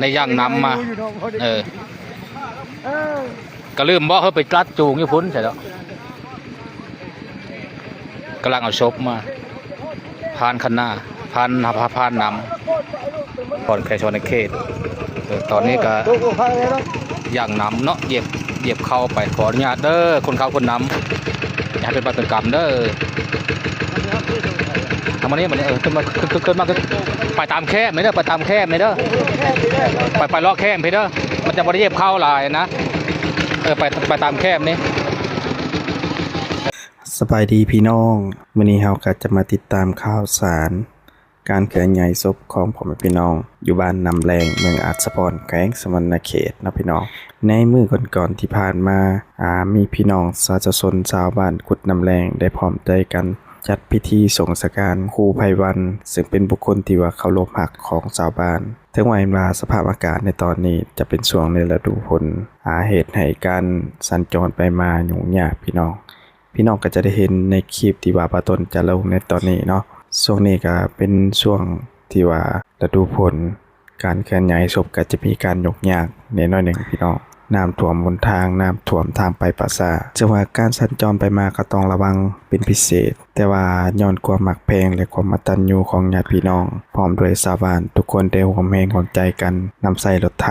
ໄດ້ຢ່າງນຳມາ ເອີ ກະລືມບອກເຮີ ໄປຕັດຈູງຢູ່ພຸ້ນໃສດອກ. ກຳລັງເອົາສົບມາ ຜ່ານຄັນນາ ຜ່ານ ຜ່ານນຳ ຜ່ອນແຂວງສະຫວັນນະເຂດ. ເອີ ຕອນນີ້ກະ ຢ່າງນຳເນາະ ຢຽບ ຢຽບເຂົ້າໄປ. ຂໍອະນຸຍາດເດີ ຄົນເຂົ້າຄົນນຳ ຢ່າໃຫ້ເປັນບາບເປັນກຳເດີ. ເອົາມານີ້ ມານີ້ ເອີ ຂຶ້ນມາ ຂຶ້ນ ຂຶ້ນ ຂຶ້ນມາ ຂຶ້ນ ໄປຕາມແຄມນີ້ເດີ ໄປຕາມແຄມນີ້ເດີ ໄປ ໄປເລາະແຄມພີ້ເດີ ມັນຈະບໍ່ໄດ້ຢຽບເຂົ້າຫຼາຍນະ. ເອີ ໄປ ໄປຕາມແຄມນີ້. ສະບາຍດີພີ່ນ້ອງ ມື້ນີ້ເຮົາກໍຈະມາຕິດຕາມຂ່າວສານ ການເຄື່ອນຍ້າຍສົບຂອງພໍ່ແມ່ພີ່ນ້ອງຢູ່ບ້ານນ້ຳແລງ ເມືອງອາດສະພອນ ແຂວງສະຫວັນນະເຂດເນາະພີ່ນ້ອງ. ໃນມື້ກ່ອນໆທີ່ຜ່ານມາ ອາ ມີພີ່ນ້ອງສາທຸຊົນຊາວບ້ານກຸດນ້ຳແລງ ໄດ້ພ້ອມໃຈກັນຈັດພິທີສົ່ງສະການຄູໄພວັນ ເຊິ່ງເປັນບຸກຄົນທີ່ວ່າເຄົາລົບຮັກຂອງຊາວບ້ານ. ເຖິງວ່າແມ່ນວ່າສະພາບອາກາດໃນຕອນນີ້ຈະເປັນຊ່ວງໃນລະດູຝົນ ອາ ເຮັດໃຫ້ການສັນຈອນໄປມາຫຍຸ້ງຍາກພີ່ນ້ອງ. ພີ່ນ້ອງກໍຈະໄດ້ເຫັນໃນຄລິບທີ່ວ່າບ່າວຕົ້ນຈະລົງໃນຕອນນີ້ເນາະ. ຊ່ວງນີ້ກໍເປັນຊ່ວງທີ່ວ່າລະດູຝົນ ການເຄື່ອນຍ້າຍສົບກໍຈະມີການຫຍຸ້ງຍາກແດ່ໜ້ອຍໜຶ່ງພີ່ນ້ອງ. ນ້ຳຖ້ວມຫົນທາງ ນ້ຳຖ້ວມທາງໄປປະຊາ ເຊິ່ງວ່າການສັນຈອນໄປມາກໍຕ້ອງລະວັງເປັນພິເສດ. ແຕ່ວ່າຍ້ອນຄວາມຮັກແພງ ແລະ ຄວາມອະຕັນຍູຂອງຍາດພີ່ນ້ອງ ພ້ອມດ້ວຍຊາວບ້ານ ທຸກຄົນໄດ້ຮ່ວມແຮງຮ່ວມໃຈກັນນຳໃຊ້ລົດໄຖ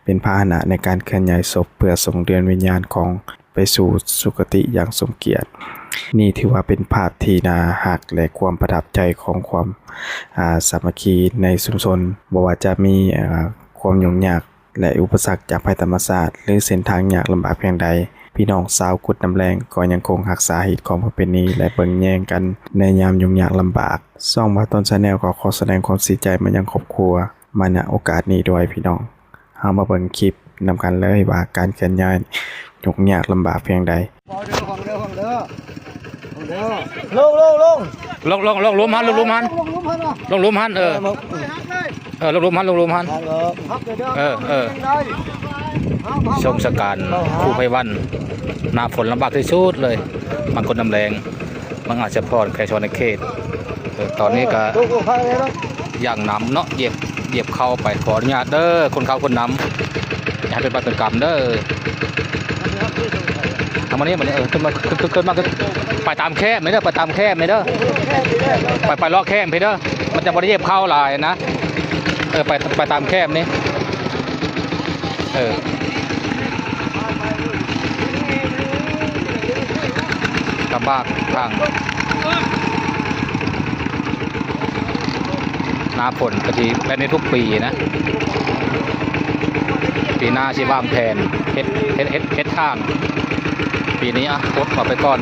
ເປັນພາຫະນະໃນການເຄື່ອນຍ້າຍສົບ ເພື່ອສົ່ງເດືອນວິນຍານຂອງໄປສູ່ສຸຄະຕິຢ່າງສົມກຽດ. ນີ້ຖືວ່າເປັນພາບທີ່ໜ້າຮັກ ແລະ ຄວາມປະທັບໃຈຂອງຄວາມ ອາ ສາມັກຄີໃນຊຸມຊົນ. ບໍ່ວ່າຈະມີ ອາ ຄວາມຫຍຸ້ງຍາກ ແລະ ອຸປະສັກຈາກໄພທຳມະຊາດ ຫຼື ເສັ້ນທາງຍາກລຳບາກພຽງໃດ, ພີ່ນ້ອງຊາວກຸດນ້ຳແລງກໍຍັງຄົງຮັກສາຮີດຄອງປະເພນີ ແລະ ເບິ່ງແຍງກັນໃນຍາມຫຍຸ້ງຍາກລຳບາກ. ຊ່ອງບ່າວຕົ້ນ Channel ກໍຂໍສະແດງຄວາມເສຍໃຈມາຍັງຄອບຄົວ ມາ ນະ ໂອກາດນີ້ດ້ວຍພີ່ນ້ອງ. ເຮົາມາເບິ່ງຄລິບນຳກັນເລີຍວ່າການເຄື່ອນຍ້າຍຫຍຸ້ງຍາກລຳບາກພຽງໃດ. ລົງ ລົງ ລົງ ລົງ ລົງ ລົງ ລົງຫຼຸມຫັ້ນ ລົງຫຼຸມຫັ້ນ ເອີ ເອີ ລົງຫຼຸມຫັ້ນ ລົງຫຼຸມຫັ້ນ ເອີ ເອີ ຊົງສະການຄູໄພວັນ ໜ້າຝົນລຳບາກທີ່ສຸດເລີຍ ບ້ານກົດນ້ຳແລງ ເມືອງອາດສະພອນ ແຂວງສະຫວັນນະເຂດ. ເອີ ຕອນນີ້ກະ ຢ່າງນຳເນາະ ຢຽບ ຢຽບເຂົ້າໄປ. ຂໍອະນຸຍາດເດີ ຄົນເຂົ້າຄົນນຳ ຢ່າໃຫ້ເປັນບາບເປັນກຳເດີ. ເອົາມານີ້ ມານີ້ ເອີ ຂຶ້ນມາ ຂຶ້ນ ຂຶ້ນ ຂຶ້ນມາ ຂຶ້ນ ໄປຕາມແຄມນີ້ເດີ ໄປຕາມແຄມນີ້ເດີ ໄປ ໄປເລາະແຄມພີ້ເດີ ມັນຈະບໍ່ໄດ້ຢຽບເຂົ້າຫຼາຍນະ. ເອີ ໄປ ໄປຕາມແຄມນີ້ ເອີ ລຳບາກທາງ ໜ້າຝົນກະຊິແບບນີ້ທຸກປີນະ. ປີໜ້າຊິວາງແຜນເຮັດ ເຮັດ ເຮັດ ເຮັດທາງ. ປີນີ້ ອະ ອົດເຂົ້າໄປກ່ອນ.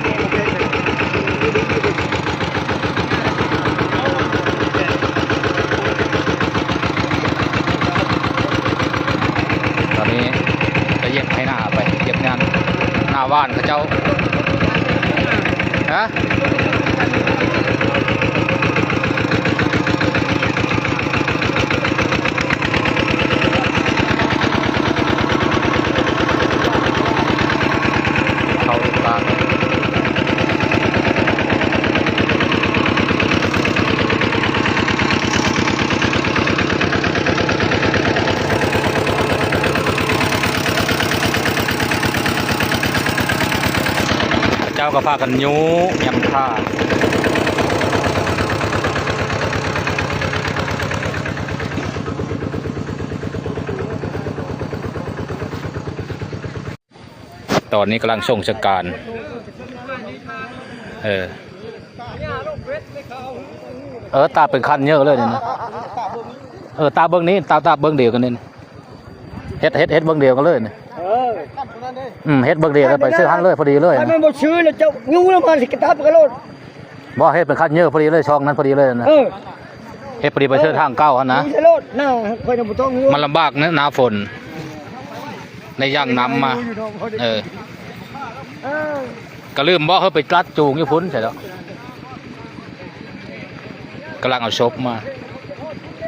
ຕອນນີ້ກະຢຽບໄຖນາໄປ ຢຽບງານ ໜ້າບ້ານເຂົາເຈົ້າ ຮະ ເຂົ້າອີກບ້ານ. ເຂົາເຈົ້າກໍພາກັນຍູ້ຫຍັງທ່າ. ຕອນນີ້ກຳລັງສົ່ງສະການ ເອີ ເອີ ຕາກເປັນຄັນເຍີະເລີຍນີ້ນະ. ເອີ ຕາກເບິ່ງນີ້ ຕາກ ຕາກເບິ່ງດຽວກັນນີ້ ເຮັດ ເຮັດ ເຮັດເບິ່ງດຽວກັນເລີຍນີ້. ເອີ ອືມ ເຮັດເບິ່ງດຽວກັນໄປ ເຊິ່ງຫັ້ນເລີຍ ພໍດີເລີຍ ຄັນມັນບໍ່ຊື່ແລ້ວ ເຈົ້າຍູ້ນຳມາຊິກະຕາບກັນໂລດ. ບໍ່ ເຮັດເປັນຄັນເຍີະພໍດີເລີຍ ຊ່ອງນັ້ນພໍດີເລີຍນະ. ເອີ ເຮັດພໍດີໄປເຊີທາງເກົ່າຫັ້ນນະ. ມັນລຳບາກນະ ໜ້າຝົນ ໄດ້ຢ່າງນຳມາ ເອີ ກະລືມບອກເຮີ ໄປຕັດຈູງຢູ່ພຸ້ນໃສດອກ. ກຳລັງເອົາສົບມາ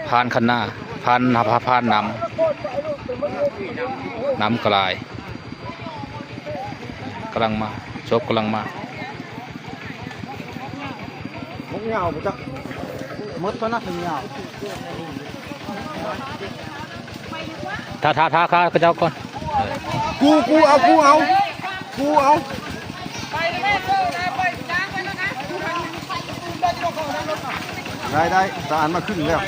ຜ່ານຄັນນາ ຜ່ານ ຜ່ານນຳ ນຳກະຫຼາຍ. ກຳລັງມາ ສົບກຳລັງມາ. ໝົດຍາວບໍ່ຈັກ ໝົດເທົ່ານັ້ນຍາວ. ຖ້າ ຖ້າ ຖ້າ ຖ້າເຂົາເຈົ້າກ່ອນ ກູ ກູເອົາ ກູເອົາ ກູເອົາ ໄດ້ ໄດ້ ຕາອັນມາຄຶ່ງແລ້ວ.